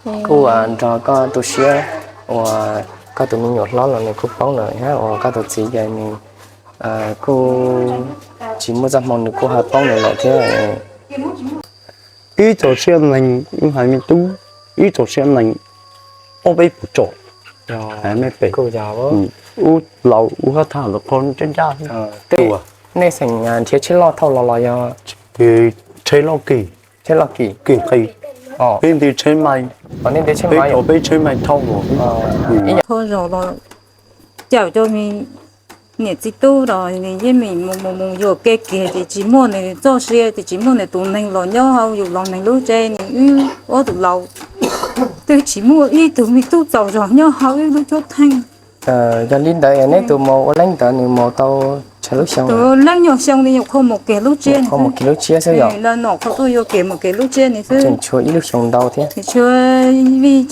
Kuj nrog koj tu siab uas koj tus me nyuam hlob los nws kuj poob lawm thiab uas koj tus txiv ces nws kuj tsis muaj txoj hmoo nws kuj ho poob nws lawm thiab. Ib txoj sia neeg, wb hais me tub, ib txoj sia neeg ob peb puas tsom, hais me pem, ub laus ub hab thaj los qhov ncaj ncaj. Nej xeem nrhiav tsheb loj thauj los los yog tsheb loj kig, tsheb loj kig, kig nqi, peb nti tsheb mais, peb tsheb mais thauj los. Thauj zog los cawm cov me niam txiv tub los nws yeej mus mus mus yuam kev kiag ces tsis muaj nws txoj sia ces tsis muaj nws tus neeg los nyob hauv yus los neeg lub tsev, nws wb ob tug laus twb tsis muaj ib tug me tub txaus zog nyob hauv wb lub cuab theej. Yog li ntawd neb tus mus ua leej ntawd nws mus tau tsawg lub xyoo? Tus leej nyuag xyoo ni nyuam qhuav mus kiag lub tsiab, mus kiag lub tsiab xwb yom? Lawv nom qhuav tuaj yuav kiag mus kiag lub tsiab ni xwb. Tseem tshuav ib lub xyoo ntau thiab. Tshuav vij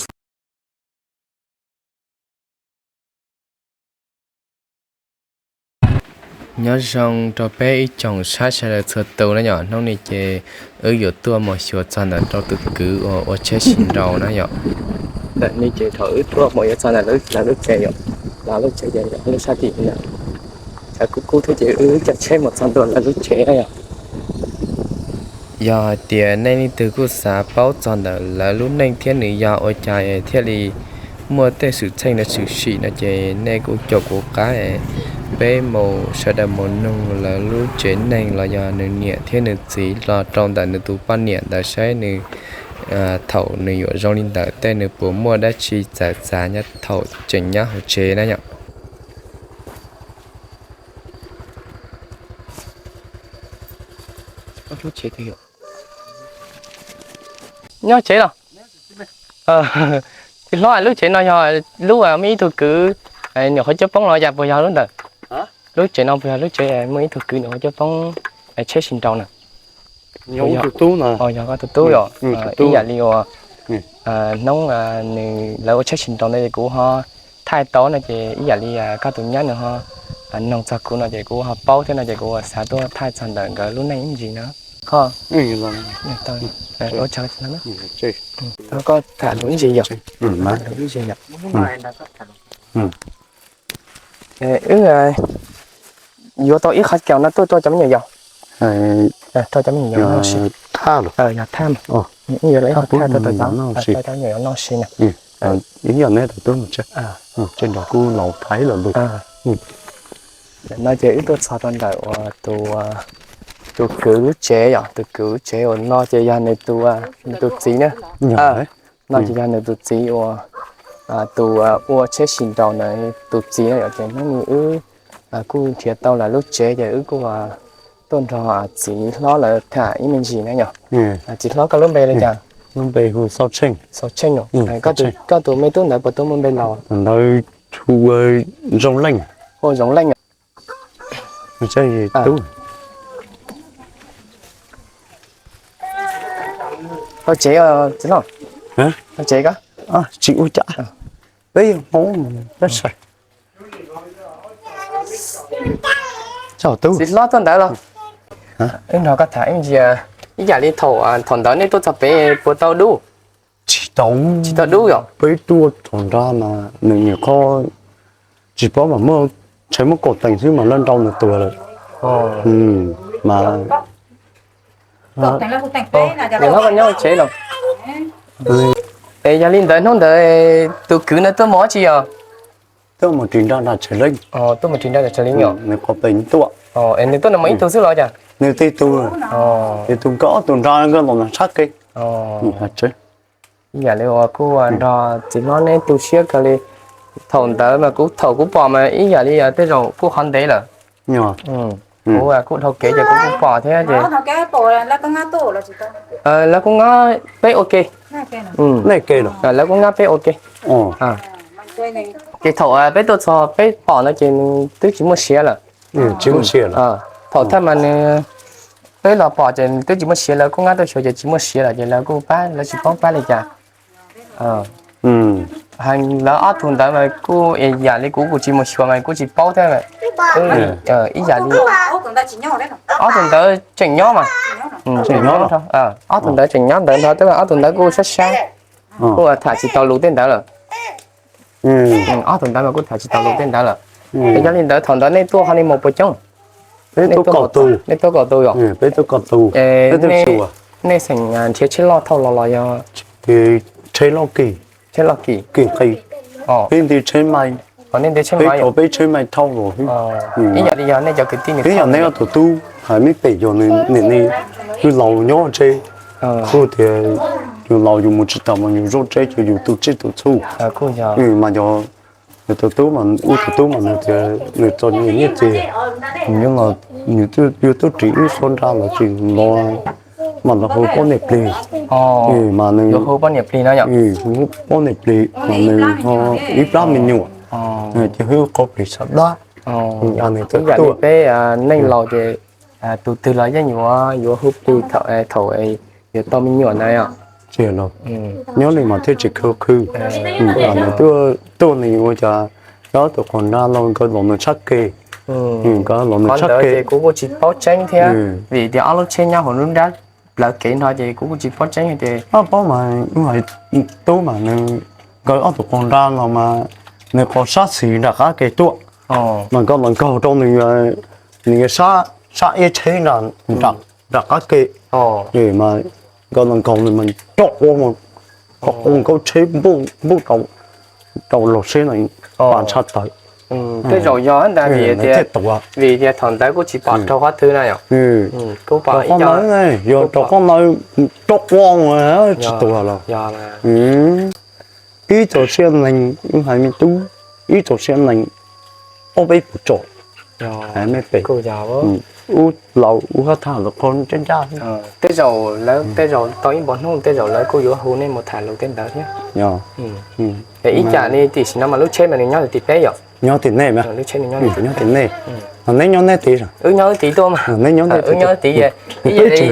Nyob zoo rau peb ib tsoom saib sawv daws txhua tus na yom. Hnub no ces wb yuav tuaj mus xyuas txog ntawm rau tus kwv uas ua tsheb sib nraus na yom. Ntawm no ces thaum wb tuaj mus yuav txog ntawm lawv lub tsev yom, lawv lub tsev ces lub sab tim no, sawv kub kub thiab ces wb caij tsheb mus txog ntua lawv lub tsev na yom. Yog hais tias nej leej twg kuj xav paub txog ntawm lawv lub neej thiab nws yog ua cas thiaj li muaj tej xwm txheej no tshwm sim no ces nej kuj caum kuv qab, peb mus sawv daws mus noog lawv lub tsev neeg los yog nws niam thiab nws txiv los rau ntawm nws tus poj niam ntawd saib nws thaum nws yuav zoo li ntawd tej nws puas muaj dab tsi txawv txav nyob thaum tseem nyob hauv tsev na yom. Nyob tsev los? Txiv hlob, lub tsev no yog lub muaj ib tug kwv nyuam qhuav coj poob los cas puas yog lub ntawd? Lub tsev no puas yog lub tsev muaj ib tug kwv nyuam qhuav coj poob tsheb sib nraus na? Yog koj tus tub yom. Ib yam li uas hnub nws lawv ua tsheb sib nraus ntawd ces kuv ho thaij tau no ces ib yam li koj tus nyab nws ho noog txog kuv no ces kuv ho paub thiab no ces kuv xav tuaj thaij txog ntawm nkawd lub neej ib ntsis na. Koj, koj tham lus ib ntsis yom. Wb yuav tau ib qhov chaw no tuaj rau cov me nyuam yaus. Rau cov me nyuam yaus noj si. Yog thaj mas, yuav tau ib qhov thaj rau cov me nyuam yaus noj si na. Ib yam neb tus tub, tsej nrog kuv laus thaiv lawm lug. No ces wb tuaj txog rau ntawm uas tus, tus kwv lub tsev yom, tus kwv lub tsev uas no ces yog nws tus, nws tus txiv na. No ces yog nws tus txiv uas, tus ua tsheb sib nraus ntawd tus txiv na yom. Ces hnub no wb kuj nrhiav tau lawv lub tsev ces wb kuj tuaj nrog txiv hlob lawv tham ib me ntsis na yom. Txiv hlob, koj lub npe li cas? Lub npe hu Xauv Tsheej. Xauv Tsheej, koj tus me tub ntawd puas tuaj muaj npe laus? Ntawd hu Zoo Leej. Hu Zoo Leej. Tau tsev, txiv hlob, tau tsev koj? Tsis ua cas, peb hmoob peb sai. Txiv hlob tuaj ntawd los? Wb nrog koj tham ib ntsis, ib yam li thaum, thaum ntawd nej tuaj txog pem puas tau dub? Tsis tau, tsis tau dub yom. Peb tuaj thaum nrad mas nws nyuam qhuav tsis paub mas muaj tsheb muab kaum teem xwb mas lawv nrau nws tuag lawm. Mas nyob tsev los? Es yog li ntawd hnub ntawd tus kwv no tuaj mus dab tsi yog? Tuaj mus ris nra nram Tshaj Leeb. Tuaj mus ris nra nram Tshaj Leeb yom? Nws qhov pem tuaj. Es nws tuaj nws mus ib tug xwb los cas? Nws tib tug. Ces tus nkawd ob tug nrad nkawd los nram tshab kev. Ib yam li uas kuj nrog txiv hlob neb tu siab kawg li. Thaum ntawd mas kuv, thaum kuv pom mas ib yam li tej zaum kuj qhov ntev lawm. Kuv kuj dhau kev ces kuv kuj pom thiab ces lawv kuj nyob peb ua ke. Lawv kuj nyob peb ua ke. Ces thaum peb tuaj txog peb pom no ces nws twb tsis muaj siav lawm. Thaum thawj mas nws, peb los pom ces nws twb tsis muaj siav, lawv kuj nyob tuaj xyuas ces tsis muaj siav lawm ces lawv kuj pab, lawv tsis paub pab li cas. Lawv ob tug ntawd mas kuj yam li kuv kuj tsis mus xyuas mas kuj tsis paub thiab. Ib yam li ob tug ntawd tseem nyob mas, ob tug ntawd tseem nyob ntawd nrho, twb ob tug ntawd kuj sab sab. kuj tham tsis tau lus tej ntawd lawm. Ob tug ntawd mas kuj tham tsis tau lus tej ntawd lawm. Es yog li ntawd thaum ntawd nej tuaj qhov no mus puas coob? Nej tuaj kaum tus yom? Nej xeem nrhiav tsheb loj thauj los los yog? Tsheb loj kis, tsheb loj kis, peb nti tsheb mais, peb rau peb tsheb mais thauj los. Ib yam li yog nej cov kwv tij, ib yam nej ob tug tub hais mej pem yog nws niam nws, yus laus nyob tsev, kuj tias yus laus yus mus tsis tau mas yus zoj tsev ces yus tu tsiaj tu txhu. Mas yog nws tus tub, wb tus tub mas nws tias nws txom nyem nyiaj txiag, nws yuav tuaj ris wb suab nraj los tsis los mas los hu poj niam plig. Mas nws hu poj niam plig mas nws ho ib plab me nyuam, ces wb qhov plig sab dab. Ib yam li peb neej laus ces tus twg los yeej yuav, yuav hu plig thaum yuav tau me nyuam ntawd. Tsis los, nyob li mas thiaj tsis khwv khwv. Nws tuaj nws ua cas, ob tug qos nraj los nkawd los nws tshab ke, nkawd los nws tshab ke. Kuv kuj tsis paub tseeb thiab, vim tias ob lub tsheb nyob hauv lub nrab plawv kev no ces kuv kuj tsis paub tseeb ces. Paub mas, tub mas nws, nkawd ob tug qos nraj los mas nws qos sab xis nram qab ke tuaj, mas nkawd los nkaug rau nws, nws sab, sab ib tsheb nram, nram qab ke. Mas nkawd los nkaug nws mas coj ua, qos ua nkawd tsheb npuj rau los seb no, pas ntshaj tawv. Tej zaum yog ntag, vim tias thaum ntawd kuj tsis pom raug qhov twg na yom. Kuj pom qhov ntawd, yog rau qhov ntawd coj ua tsis tuag los. Ib txog siab neeg, wb hais me tub, ib txog siab neeg ob peb puas tsom, hais mej pem, wb laus wb hab tham lus qhov ncaj ncaj. Tej zaum lawv, tej zaum tau ib npau hnub tej zaum lawv kuj yuav hu nej mus tham lus tej ntawd thiab. Ib yam li tam sim no mas lub tsheb mas nws nyob tim peb yom? Nyob tim nej mas, lub tsheb nws nyob tim nej. Neb nyob neb tid, wb nyob wb tid tuaj mas, neb nyob neb tid, wb nyob wb tid.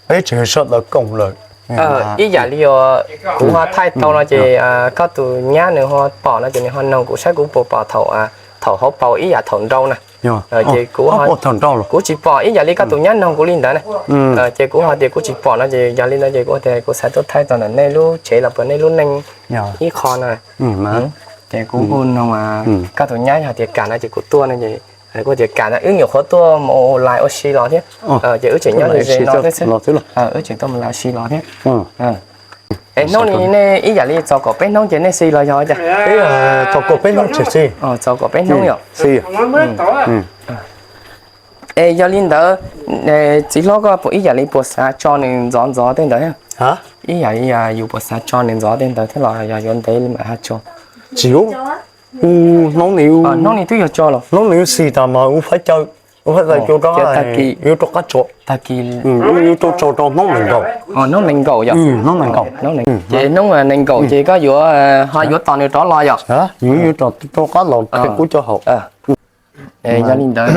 Peb tsis sawv daws koom lawm. Ib yam li kuv ho thaij tau no ces koj tus nyab nws ho pom no ces nws ho noog kuv saib kuv puas pom thaum, thaum hauv paus ib yam thaum nrau na. Ces kuv, kuv tsis pom ib yam li koj tus nyab noog kuv li ntawd na. Ces kuv ho tias kuv tsis pom no ces yog li ntawd ces kuv tias kuv xav tuaj thaij tau ntawm nej lub tsev los puas nej lub neej ib qho na. Ces kuv kuj noog koj tus nyab yog tias kam no ces kuv tuaj no ces kuv tias kam no wb nyuam qhuav tuaj mus lais ua si los thiab. Ces wb tseem nyob ze no thiab xwb, wb tseem tuaj mus lais ua si los thiab. Es hnub no nej ib yam li txog kaum peb hnub ces nej xi los yog cas? Txog kaum peb hnub ces xi. Txog kaum peb hnub yom? Es yog li ntawd, txiv hlob koj puas ib yam li puas xav tso nws ntxov ntxov tej ntawd? Ib yam li yus puas xav tso nws ntxov tej ntawd thiab los yog yuav ntev li mam haj tso? Tsis ua, hnub no, hnub no twb yog tso los, hnub no xi tas mas ua faib caw, ua faib caw rau, yuav rov qab tso, yuav rau tso rau hnub nees nkaum. Hnub nees nkaum yom? Hnub nees nkaum. Ces hnub nees nkaum ces koj yuav ho yuav tos nws rov los yom? Yuav, yuav rov qab los qhia kuv cov haum. Yog li ntawd,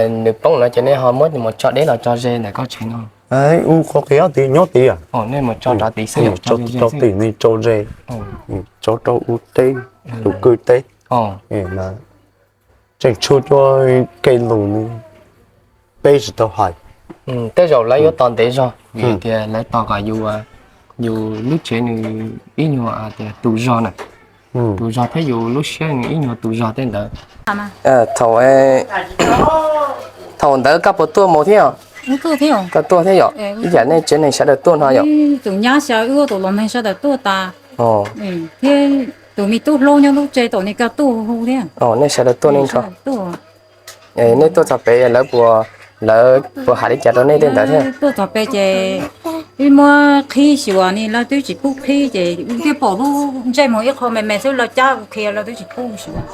nws poob no ces nej ho muab mus tso deb los tso ze ntawm koj tsev no? Ua qhov qia tid nyob tid. Nej mus tso rov tid xwb, rov tid ne tso ze, tso rau ua teb, tus kwj teb. Tseem tshuav cov kev lus peb tsis tau hais. Tej zaum lawv yuav tos ntev zog vim tias lawv tos kom yus, yus lub tsev nws ib nyuag tias tus zog na, tus zog thiab yus lub siab nws ib nyuag tus zog tej ntawd. Thaum, thaum ntawd koj puas tuaj mus thiab? Koj tuaj thiab yom? Ib yam nej tsev neeg sawv daws tuaj no yom? Tus nyab xyaw wb tus los neeg sawv daws tuaj tas, thiab tus me tub hlob nyob lub tsev tom ne koj tuaj hu thiab. Nej sawv daws tuaj ne nrho. Nej tuaj txog pem lawv puas, lawv puas hais li cas rau nej tej ntawd thiab? Tuaj txog pem ces wb muab qhib xyuas ne lawv twb tsis pub qhib ces wb thiaj pom lub ntsej muag ib qho me me xwb lawv cab ua qhia lawv twb tsis pub xyuas.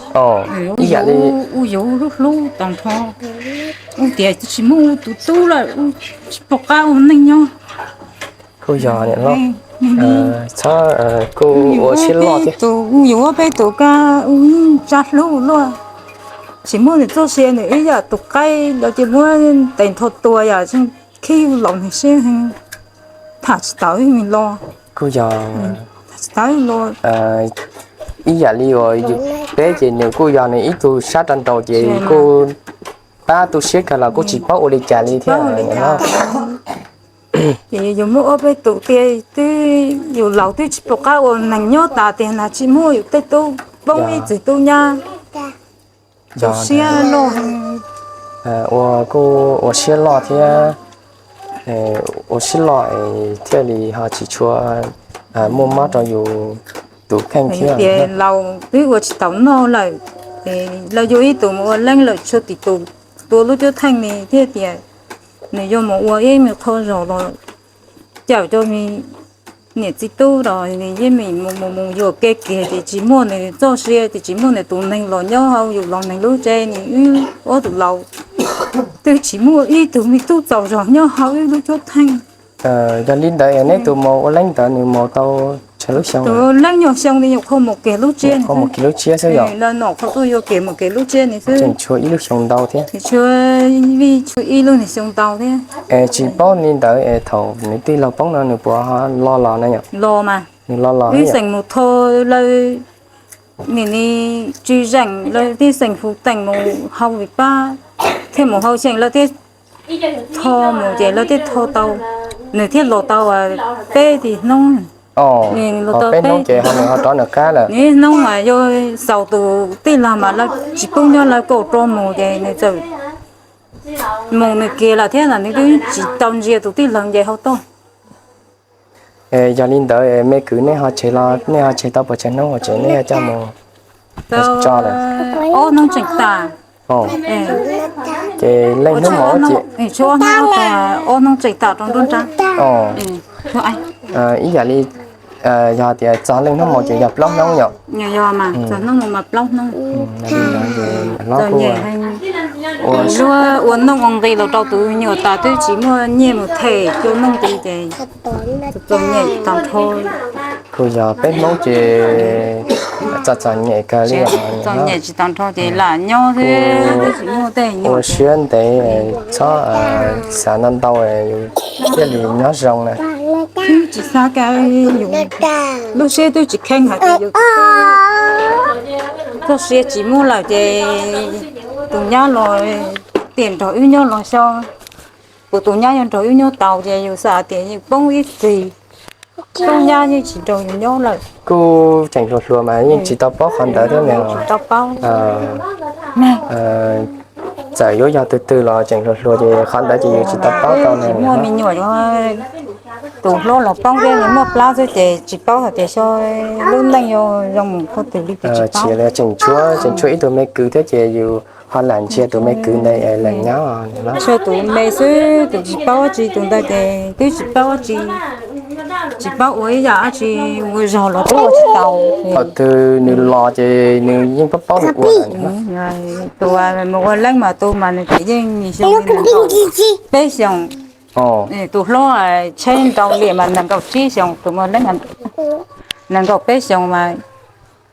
Ib yam li wb yuav hlub hlub tag nrho, wb tias tsis muaj tus tub lawm, wb tsis pom qab ua neej nyob. Kuj yog niam hlob, txhob, kuj ua siab loj thiab. Wb yuav peb tus kab wb tsa hlub luaj, tsis muaj nws txoj sia nws ib yam tus qaib los ces muab tes nthua tua yam khib laus nws siab heev, tham tsis tau los. Kuj yog, tham tsis tau los. Ib yam li uas peb ces nws kuj yog nws ib tug sab rau nraud ces kuj pab tu siab kawg los kuj tsis paub ua li cas li thiab. Ces yus muaj ob peb tus tiag twb yus laus twb tsis pom qab ua neeg nyob tas tiag na, tsis muaj yus tej tub poob ib txwm tub nyab. Tus siab loj, ua kuj ua siab loj thiab, ua siab loj es thiaj li ho tsis tshua muaj mob rau yus tus kheej thiab. Tias laus twb ua tsis taus noj lawm, es lawv yuav ib tug mus ua leej lawm, tshuav tim tus tua lub cuab theej ne thiaj tias nws yuav mus ua ib me qho zog los cawm cov me niam txiv tub los nws yeej mus mus mus yuam kev kiag ces tsis muaj nws txoj sia, ces tsis muaj nws tus neeg los nyob hauv yus los neeg lub tsev, nws wb ob tug laus twb tsis muaj ib tug me tub txaus zog nyob hauv wb lub cuab theej. Yog li ntawd neb tus mus ua leej ntawd nws mus tau tsawg lub xyoo? Tus leej nyuag xyoo ni, nyuam qhuav mus kiag lub tsiab, mus kiag lub tsiab xwb yom? Lawv nom qhuav tuaj yuav kiag mus kiag lub tsiab ni xwb. Tseem tshuav ib lub xyoo ntau thiab. Tshuav vij tshuav ib lub xyoo ntau thiab. Es tsis paub li ntawd es thaum nws tij laug poob no nws puas ho los los na yom? Los mas. Nws los los wb xeem mus tho lawv, nim ni tsis zeem lawv tij xeem hu teem mus hau vim pab thiaj mus hau xyeem lawv thiaj tho mus ces lawv thiaj tho tau, nws thiaj los tau peb hnub. Los tau peb hnub ces ho nws ho rov nws qab lawm. Ib hnub mas yuav xaus tus tij laug mas lawv tsis pub nyob lawv kaum rau mus ces nws txawm mus nws kiag lawm thiab, nws twb tsis tau ntsia tus tij laug nce hauv toj. Yog li ntawd me kwv nej ho tseg los nej ho tseg tau puas tsawg hnub ua tsev nej yuav coj mus tso lawm? Ob hnub tseem tas. Ces leej hnub mus tshuav ob hnub tseem tas rau nruab nrab. Ib yam li yog tias txog leej hnub mus ces yog plaub hnub yom? Txog hnub mus mas plaub hnub. Hlob ua nooj ua nqi los rau tus me nyuam tas twb tsis muaj nyiaj mus them cua nooj nqi ces txom nyem tag nrho. Kuj yog peb Hmoob ces txom txom nyem kawg li. Txom nyem tsis tag nrho ces lam nyob xwb, twb tsis muaj tej nyuam. Ua siab ntev, txhob xav ntau ntau, yus thiaj li nyob zoo na. Twb tsis xav, lub siab twb tsis kheev hais tias yus txoj sia tsis muaj lawm ces tus nyab los tiam nrog wb nyob los xyov, kuv tus nyab yuav nrog wb nyob tau ces yus xav tias yeej poob ib txhis, poob nyab yeej tsis nrog yus nyob lawm. Kuj tseem hluas hluas mas yeej tsis tau paub qhov ntawd thiab ne. Tsis tau paub. Txawm yuav yog twg twg los tseem hluas hluas ces qhov ntawd ces yus tsis tau paub tau ne. Muaj me nyuam, tus hlob los poob thiab muaj plab xwb ces tsis paub hais tias xyov lub neej yuav zoo mus qhov twg li. Tsis paub, tseem tshuav, tseem tshuav ib tug me kwv thiab ces yus ho lam ntsia tus me kwv ntawd lam nyob. Tshuav tus me xwb, tus tsis paub tsi, tus ntawd ces twb tsis paub tsi, tsis paub ua ib yam dab tsi, ua zog los twb ua tsis tau. Thaum twg nws los ces nws yeej paub paub nws ua. Tus mus ua leej mas tus mas nws ces yeej xyoo peb xyoos. Tus hlob tsheb nrau liam mas nees nkaum tsib xyoos, tus mus ua leej nees nkaum peb xyoos mas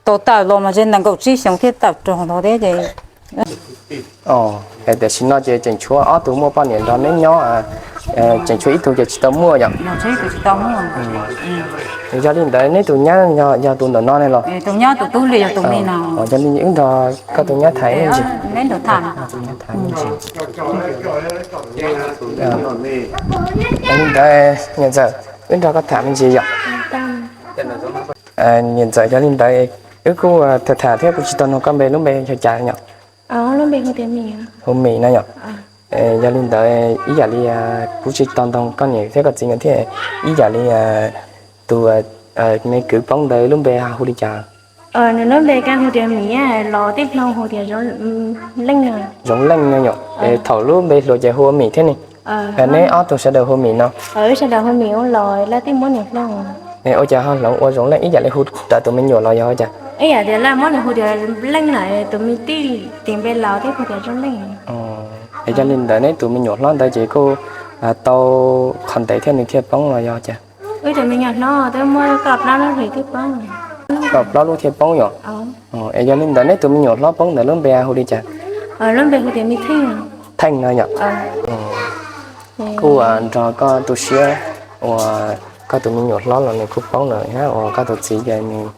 tau tawm los mas nees nkaum tsib xyoos thiaj tawm rog los thiab ces. Tam sim no ces tseem tshuav ob tug muaj poj niam nrog neb nyob, tseem tshuav ib tug ces tsis tau muaj yom? Yog li ntawd neb tus nyab yog tus ntawm no ne los? Tus nyab tus tub li yog tus me no. Yog li wb nrog koj tus nyab tham ib ntsis. Yog li ntawd niam ntxawm, wb nrog koj tham me ntsis yom. Niam ntxawm, yog li ntawd wb kuj tham tham thiab kuv tsis tau nug koj npe, lub npe yog cas yom? Hu Mim no yom? Yog li ntawd ib yam li kuv tsis tau nug koj niam thiab koj txiv nkawd thiab, ib yam li tus me kwv poob ntawd lub npe hu li cas? Nws lub npe hu tias Mim, los tej Hmoob hu tias Zoov Leej. Zoov Leej no yom? Thaum lub npe hluas ces hu ua Mim thiab ne? Neb ob tug sawv daws hu Mim no? Sawv daws hu Mim los lawv tej muab niam hlob. Ua cas ho hloov ua Zoov Leej ib yam li hu raws tus me nyuam los yog ua cas? Ib yam tias lawv muab nws hu tias Leej lawm, tus me tij tis npe laus thiab hu tias Zoov Leej. Yog li ntawd neb tus me nyuam hlob ntawd ces kuj tau qhov ntev thiab nws thiaj poob los yog cas? Wb tus me nyuam hlob twb muaj kaum plaub lub hlis thiaj poob. Kaum plaub lub thiaj poob yom? Es yog li ntawd neb tus me nyuam hlob poob ntawd lub npe hu li cas? Lub npe hu tias Me Theej. Theej no yom? Kuj nrog koj tu siab uas koj tus me nyuam hlob los nws kuj poob lawm thiab uas koj tus txiv ces nws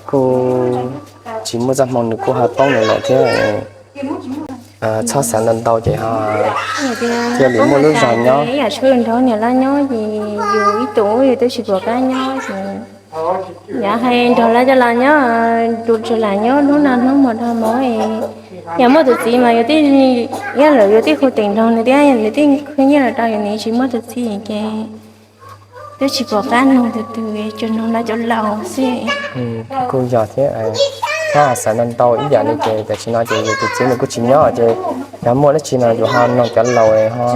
kuj tsis muaj txoj hmoo nws kuj ho poob lawm thiab. txhob xav ntau ntau ces ho thiaj li muaj lub zog nyob. Yam tshuav nrog niam laj nyob ces yus ib tug yus twb tsis pom qab nyob ces yam hais nrog laj coj los nyob, tus tsis lam nyob hnub no hnub hmo dhau hmo. Yam muaj tus txiv mas yus twb, yog lawm yus twb hu teem nrog nws thiab nws twb khwv nyiaj los rau yus, nws tsis muaj tus txiv ces twb tsis pom qab nug tus twg, tsuas nug lawv cov laus xwb. Kuj yog thiab, txhob xav ntau ntau ib yam li ces tam sim no ces yus tus txiv nws kuj tsis nyob ces yog muaj dab tsi no yus ho nug cov laus ho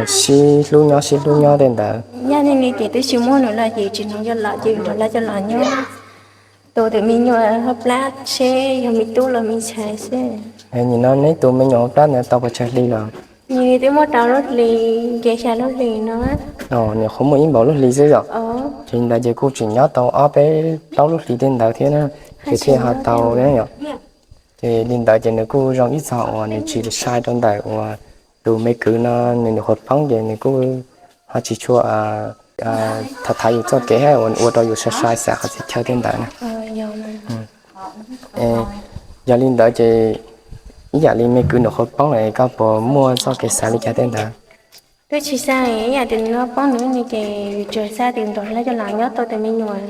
sib hlub nyob sib hlub nyob tej ntawd. Yog li ces twb tsis muaj nws lawm ces tsis nug cov laus ces nrog lawv cov laus nyob. Tus tus me nyuam hauv plab seb yog me tub los me ntxhais xwb. Nim no neb tus me nyuam hauv plab ntawd tau pes tsawg hli lawm? Nws twb muaj rau lub hli, nce xya lub hli no. Nws qhuav muaj ib npaum lub hli xwb yom? Ces li ntawd ces kuj tseem nyob tau ob peb plaub lub hli tej ntawd thiab na, ces thiaj ho tau na yom. Ces li ntawd ces nws kuj zoo ib txog uas nws tsis sai rau ntawm uas tus me kwv no nws nyuam qhuav poob ces nws kuj ho tsis tshua tham tham yus txoj kev thiab ua rau yus sai sai xav qhov txhia chaw tej ntawd na. Yog li ntawd ces ib yam li me kwv nyuam qhuav poob lawm koj puas muaj txoj kev xav li cas tej ntawd? Twb tsis xav ib yam tias nws poob nws ces yus tsuas xav tias nrog lawv cov laus nyob tau tus me nyuam.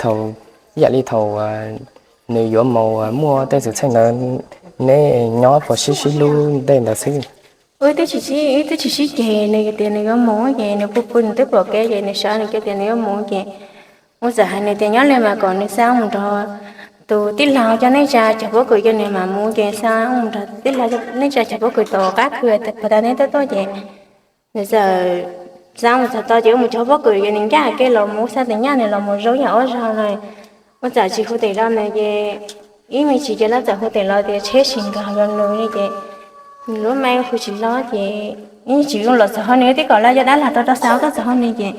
Thaum, ib yam li thaum nws yuav mus muaj tej xwm txheej ntawd, neb nyob puas sib sib hlub tej ntawd xwb? Wb twb tsis sib, wb twb tsis sib ceg, nws tias nws yuav mus ces nws pw pw nws twb pom kev ces nws sawv nws kiag tias nws yuav mus ces wb txawm hais nws tias nyob li mas kom nws xa mus nrog tus tij laug cov neej tsa cog pob kws coj nws mam mus ces xa mus nrog tij laug neej tsa cog pob kws tom qab kws puag ta neb tuaj tuaj ces nws txawm xa mus txog tod ces wb mus cog pob kws ces nws ncaj kev los mus xa tes nyaj nws los mus zoo yam ob zaug no. Wb txawm tsis hu tes rau nws ces ib me ntsis ces lawv txawm hu tes los tias tsheb tsis nrog yog nws li ces nws lub me hu tsis los ces ib me ntsis los txog hauv nws twb kom lawv cov dab laug rau rau xa tuaj txog hauv nws ces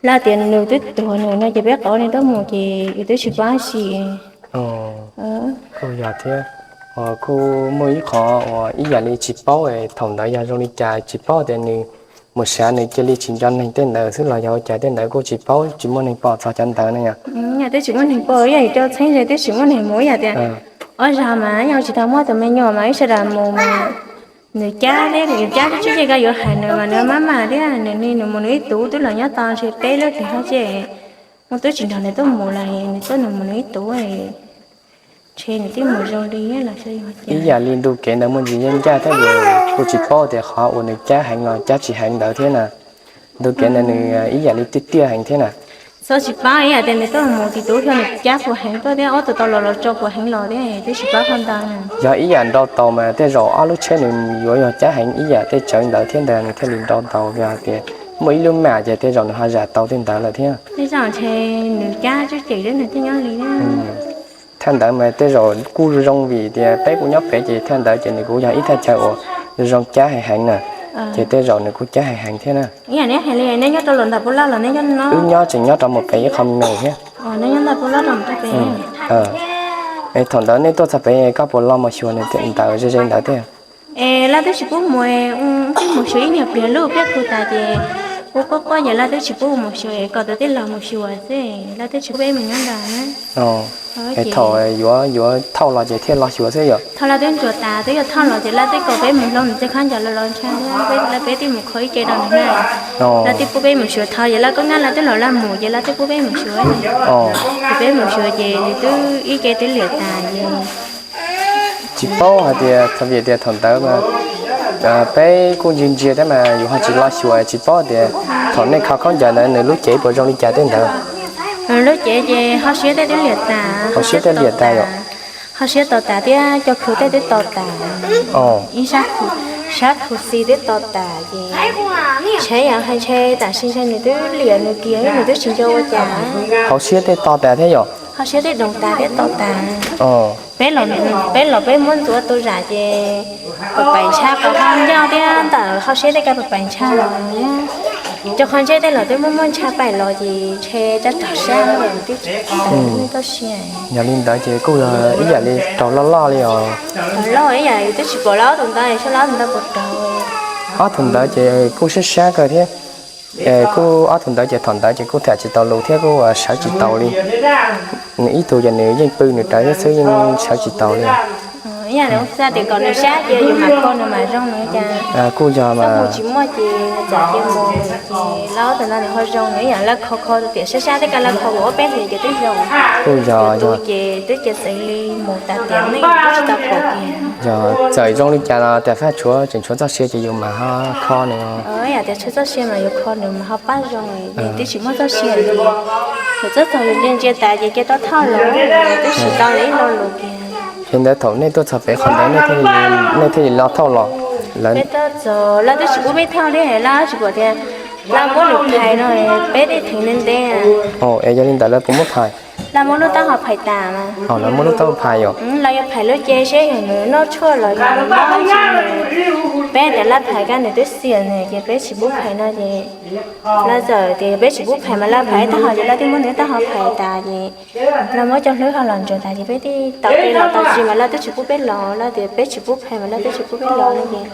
lawv tias nws twb tuag nws no ces peb qauv nws tuaj mus ces yus twb tsis paub dab tsi. Kuj yog thiab, kuj muaj ib qho uas ib yam li tsis paub thaum ntawd yog zoo li cas tsis paub tias nws mus sav nws cia li tsis nco neeg tej ntawd xwb los yog ua cas tej ntawd kuj tsis paub tsis muaj neeg pom txog cov ntawd ne yom. Yog twb tsis muaj neeg pom yog yus coj txheeb ze twb tsis muaj neeg mus ib yam tias ob zaug mas yog tsis tau muab tus me nyuam mas ib sawv daws mus mas nws cab thiab nws cab tib tsis ces koj yuav hais nws mas nws maj mam thiab nws ni nws mus nws ib tug twb los nyob tau ntshe peb lub hlis hab ces muaj twb tsis nrog nws tuaj mus los nws tuaj nws mus nws ib tug ntshe nws twb mus zoo li los ib yam li ntu kev ntawd muaj ntsis yeej ncaj thiab yus kuj tsis paub tias qhov uas nws cab heev los cab tsis heev ntawd thiab na. Ntu kev ntawd nws ib yam li tiaj tiaj heev thiab na. Txhob tsis paub ib yam tias nws tuaj mus tsis tub xyov nws cab puas heev tuaj thiab ob tug tau los los tso puas heev los thiab twb tsis paub qhov ntawd. Yog ib yam nrau taus mas tej zaum ob lub tsheb nws yuav yog cab heev ib yam tej tsawv ntawd thiab ntag nws thiaj li nrau taus yog hais tias muaj ib lub mam ces tej zaum nws ho zam tau tej ntawd lawm thiab. Tej zaum ntshe nws cab tub ces nws thiaj nyob li. Thaj ntawd mas tej zaum kuj zoo vim tias peb kuj nyob pem ces thaj ntawd ces nws kuj yog ib thaj chaw uas zoo cab heev heev na, ces tej zaum nws kuj cab heev heev thiab na. Wb nyob tseem nyob rau mus pem ib qho me thiab. Es thaum ntawd nej tuaj txog pem koj puas los mus xyuas nws ntawd ze ze ntawd thiab? Es lawv twb tsis pub mus, twb mus xyuas ib nyuag pliag lub pliaj khu tas ces ua quaj quaj ces lawv twb tsis pub mus xyuas es kom tus tij laug mus xyuas xwb, lawv twb tsis pub peb mus nyob ntawd. Es thaum yuav yuav thauj los ces thiaj los xyuas xwb yom? Thaum lawv twb ntsuas tas twb yuav thauj los ces lawv twb kom peb mus hloov nws tej khaub ncaws los los ntshai thiab lawv peb twb mus kho ib ce rau nws na. Lawv twb pub peb mus xyuas thaum ces lawv koob nab lawv twb los lawv mus ces lawv twb pub peb mus xyuas. Ces peb mus xyuas ces nws twb ib ce twb liam tas ces tsis paub hais tias txog vim tias thaum ntawd mas peb kuj ntsia ntsia thiab mas yus ho tsis los xyuas tsis paub tias thaum nej kho khaub ncaws ntawd nws lub cev puas zoo li cas tej ntawd. Lub cev ces ho siab tej twb liam tas. Ho siab tej liam tas yom? Ho siab to tas thiab cov khu tej twb to tas. Ib sab khu xis twb to tas ces ntshe yog hais ntshe tam sim ntshe nws twb liam nws kiag nws twb tsis nco ua cas. Ho siab tej to tas thiab yom? Ho siab tej doos tas thiab to tas. Peb los peb muab ntxuav tu zam ces pais pais ntshai qhov ho ncauj thiab ntawm ho siab tej kab pais pais ntshai los. Cov qhov ntsej tej los twb muab muab ntshai pais los ces ntshe cov rog sab twb tsis tau siab. Yog li ntawd ces kuj yog ib yam li raug loj loj li os. Loj ib yam twb tsis pom lawv ob tug ntawd saib lawv ob tug ntawd puas raug. Ob tug ntawd ces kuj sab sab kawg thiab. Kuj ob tug ntawd ces thaum ntawd ces kuj tham tsis tau lus thiab kuj sawv tsis taus li. Nws ib tug ces nws yeej pw nws rawv thiab xwb yeej sawv tsis taus li. Yog tias kom nws sab ces yus mam kho nws mam zoo no cas. Kuj yog mas. Tsis muaj ces txawm cia mus ces lawv ob tug no nws ho zoo, nws yam lawv kho kho tiam sab sab tej kab lawv kho ua ob peb hlis ces twb zoo. Kuj yog, yog ces twb cia xeev li mus tas tiam neej twb tsis tau pom kiag. Yog txawm zoo li cas los tias faj tshuav tseem tshuav txoj sia ces yus mam ho kho nws. Yog tias tshuav txoj sia mas yus kho nws mas ho pab zoo, nws twb tsis muaj txoj sia li. Yus txoj txog yus ntsia ntsia tas ces cia rov thauj los, twb tsis tau li ib lo lus kiag. Ces ntawd thaum nej tuaj txog pem qhov ntawd nej thiaj li los thauj los. Peb tuaj txog lawv twb tsis pub peb thauj thiab, lawv tsis pom tias lawv muab nws phais no, peb thiaj theev ntev ntev. Es yog li ntawd lawv puas muab phais? Lawv muab lub taub hau phais tas mas. Lawv muab lub taub hau phais yom? Lawv yuav phais lub cev seb yog nws noj tshuaj los yog nws mob tsi. Peb tias lawv phais kab nws twb xiam nws ces peb tsis pub phais no ces lawv txawm tias peb tsis pub phais mas lawv phais taub hau ces lawv twb muab nws taub hau phais tas ces lawv muab cov hlwb ho los ntsuas tas ces peb twb tau peb los tau tsis mas lawv twb tsis pub peb los, lawv tias peb tsis pub phais mas lawv twb tsis pub peb los no ces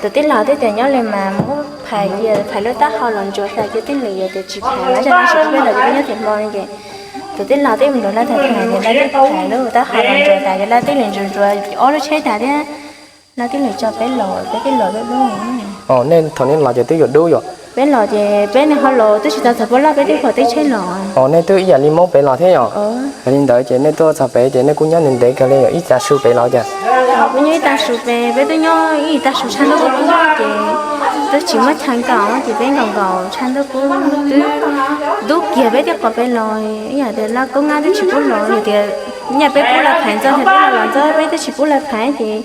tus tij laug twb tias nyob li mas muab phais cia, phais lub taub hau los ntsuas tas ces tij laug yuav tias tsis phais mas zaj no tsis pub peb los ces peb nyob tim hmo no ces tus tij laug twb mus nrog lawv tham tham ces lawv twb phais lub taub hau los ntsuas tas ces lawv twb mus ntsuas ntsuas ob lub tsheb tas thiab lawv twb mus tso peb los, peb twb los lub lub. Nej thaum nej los ces twb yuav dub yom? Peb los ces peb niag ho los twb tsis tau txog pob laj peb twb pom teb tsheb los. Nej twb ib yam li Hmoob pem los thiab yom? Yog li ntawd ces nej tuaj txog pem ces nej kuj nyob ntev ntev kawg li yom, ib tsav su pem los cas? Kuj nyob ib tag su pem, peb twb nyob ib tag su tshaj ntuj kub ces twb tsis muaj chaw nkaum ces peb nkaum nkaum tshaj ntuj kub twb dub kiag peb thiaj quav peb los. Ib yam tias lawv kub ngab twb tsis pub los, yog tias nyaj peb pub lawv phais ntxov thiab peb los ntxov peb twb tsis pub lawv phais ces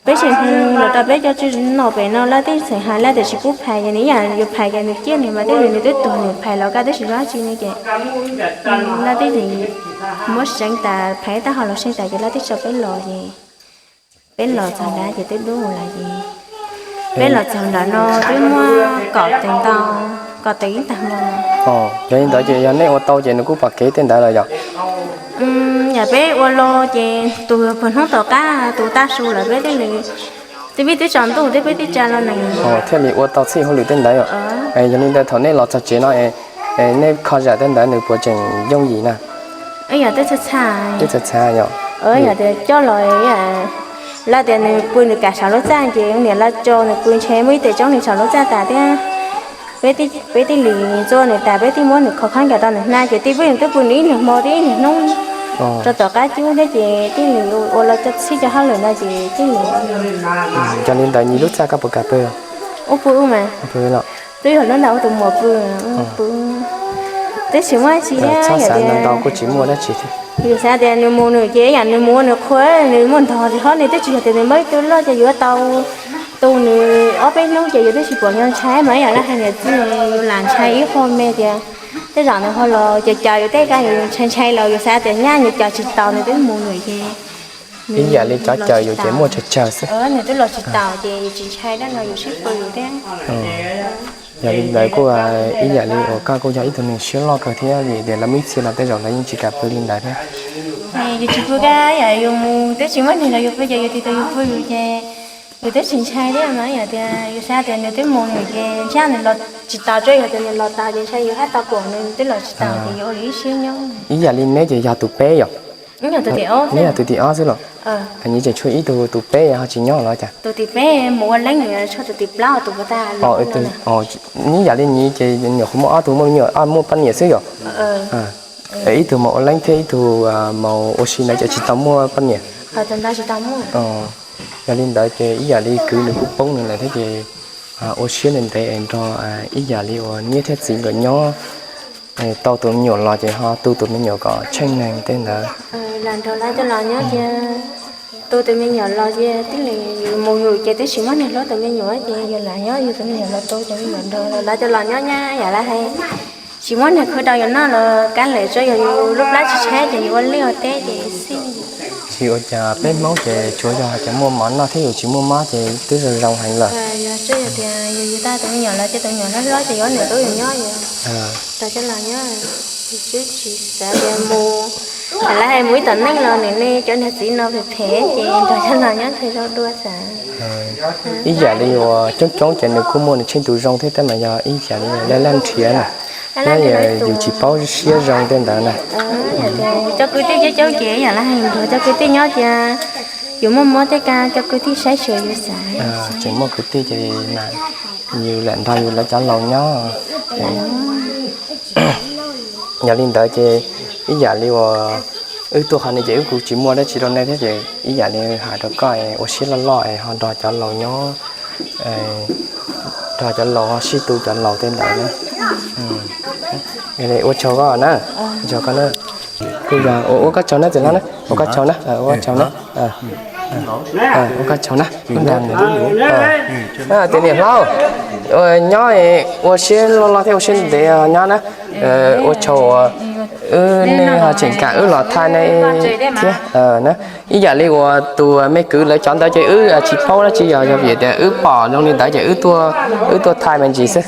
peb tseem hu los rau peb cov tswv nom pem no lawv twb txawm hais lawv tias tsis pub phais ces nws ib yam yuav phais ces nws ciaj nws mas tej zaum nws twb tuag nws phais los kab twb tsis zoo dab tsi ne ces lawv twb muab seev tas phais taub hau los seev tas ces lawv twb tso peb los ces peb los txog nrad ces twb dub lawm ces peb los txog nram no twb muab kom teev ntau, kom teev ib tag hmo. Yog li ntawd ces yog nej ua tau ces nws kuj pom kev tej ntawd los yom? Yog peb ua los ces tus puag hnub tom qab tus tag su lawm peb thiaj li, twb peb twb tsaus ntuj twb peb twb tsa los nws thiaj li ua tau txhij hauj lwm tej ntawd yom? Yog li ntawd thaum nej los txog tsev no nej kho zam tej ntawd nws puas tseem yooj yim na? Yog twb txhawj txhaj, twb txhawj txhaj yom? Yog tias coj los lawv tias nws pw nws kam saum lub txaj ces niam lawv tso nws pw ntshe muaj ib tes tsoob nws saum lub txaj tas thiab. Peb thiaj li ntxuaj nws tas peb thiaj muab nws kho khaub ncaws rau nws hnav ces twb peb twb pw nws ib nyuag hmo thiab ib nyuag hnub rau tom qab cub thiab ces thiaj li ua los cov txhij cov hauj lwm no ces thiaj li. Yog li ntawd nyias lub txaj koj puas kam pw? Ub pw ub mas. Twb yog lub ntawd ua tus muam pw, pw. Twb tsis muaj tsi thiab, xav ntau ntau kuj tsis muaj dab tsi thiab. Yus xav tias nws mus nws ces yam nws mus ua nws qhua, nws muaj ntog tsis hob nws twb tsis yog tias nws muaj ib tug loj ces yuav tau tu nws ob peb hnub ces yus twb tsis pom nyo ntshai mas ib yam li hais niam txiv yus lam ntshai ib qho me tias tej zaum nws ho los ces caws yus tej ka yus ntshai ntshai los yus xav tias nyaj nws caws tsis taus nws twb mus nws ces ib yam li cov caws yus ces muaj tsawg tsawg xwb. Nws twb los tsis taus ces yus tsis ntshai dab no yus sib pw yus thiab. Yog li ntawd kuj ib yam li uas koj kuj yog ib tug neeg siab loj kawg thiab vim tias lawv muaj ib txhia los tej zaum lawv yeej tsis kam pw li ntawd thiab. Yus tsis pw kab yam yus mus twb tsis muaj neeg nrog yus pw ces yus tig tau yus pw yus ces yus twb tsis ntshai thiab mas yog tias yus xav tias nws twb mus nws ces ntshai nws los tsis taus tsuas yog tias nws los taus ces ntshai yus hab tau pom nws twb los tsis taus ces yus ua yus ib siab nyob. Ib yam li neb ces yog tus peb yom? Neb yog tus tim ob xwb los? Nyias tseem tshuav ib tug tus peb ho tsis nyob los cas? Tus tim peb mus ua leeb nws tshuav tus tim plaub tus puas tag. Ib yam li nyias ces nyuam qhuav muaj ob tug muaj me nyuam muaj poj niam xwb yom? Ib tug mus ua leeb thiab ib tug mus ua si ntawd ces tsis tau muaj poj niam. Yog li ntawd ces ib yam li kwv nws kuj poob nws lawm thiab ces ua siab ntev ntev es nrog ib yam li uas niam thiab txiv nkawd nyob tau tus me nyuam los ces ho tu tus me nyuam kom tsheej neeg tej ntawd. Los nrog lawv coj los nyob ces tu tus me nyuam los ces tib li yus mus yus ces twb tsis muaj neeg hlub tus me nyuam ces yus lam nyob yus tus me nyuam los tu tus me nyuam nrog lawv coj los nyob nyab yam lawv hais tsis muaj neeg khwv rau yus noj los kab lawm tsuas yog yus lub plab tsis tshaib ces yus ua liaj ua teb ces xij. Tsis ua cas peb Hmoob ces tsuas yog hais tias muaj mov noj thiab yus tsis muaj mob ces twb zoo zoo heev lawm. Yog tsuas yog tias yus yus tau tus me nyuam los ces tus me nyuam hlob hlob ces yuav niam tub yus nyob yus rau coj los nyob twb tsis xav tias mus, lawv hais mus ib tom neej los nws ne cov niag txiv no phem phem ces nrog coj los nyob ntshe zoo dua xav. Ib yam li uas coob coob ces nws kuj muaj nws tsheej tus zoo thiab tab mas yog ib yam li laj laj nrhiav na, nyob yus tsis paub siab zoo tej ntawd na. Cov kwv tij coob coob ces yam lawv hais nrog cov kwv tij nyob ces Yuav muaj muab tej kab cov kwv tij saib xyuas yus xav. Tseem muaj kwv tij ces mas yus lam nrog yus lawv cov laus nyob. Yog li ntawd ces ib yam li uas wb tuaj qhov no ces wb kuj tsis muaj dab tsi rau nej thiab ces ib yam li hais rau koj es ua siab loj loj es ho nrog cov laus nyob, nrog cov laus ho sib tu cov laus tej ntawd na. Ua tsaug koj na, ua tsaug koj na. Kuj yog ua koj tsaug na txiv hlob na, ua koj tsaug na, ua koj tsaug na. Ua koj tsaug na. Tias niam hlob, nyob ua siab loj loj thiab ua siab ntev nyob na. Ua tsaug uas wb nej ho tseem kam wb los thaij nej thiab na. Ib yam li uas tus me kwv lawv cov ntawd ces wb tsis paub dab tsi, yog yog vim tias wb pom zoo li ntawd ces wb tuaj thaij me ntsis xwb.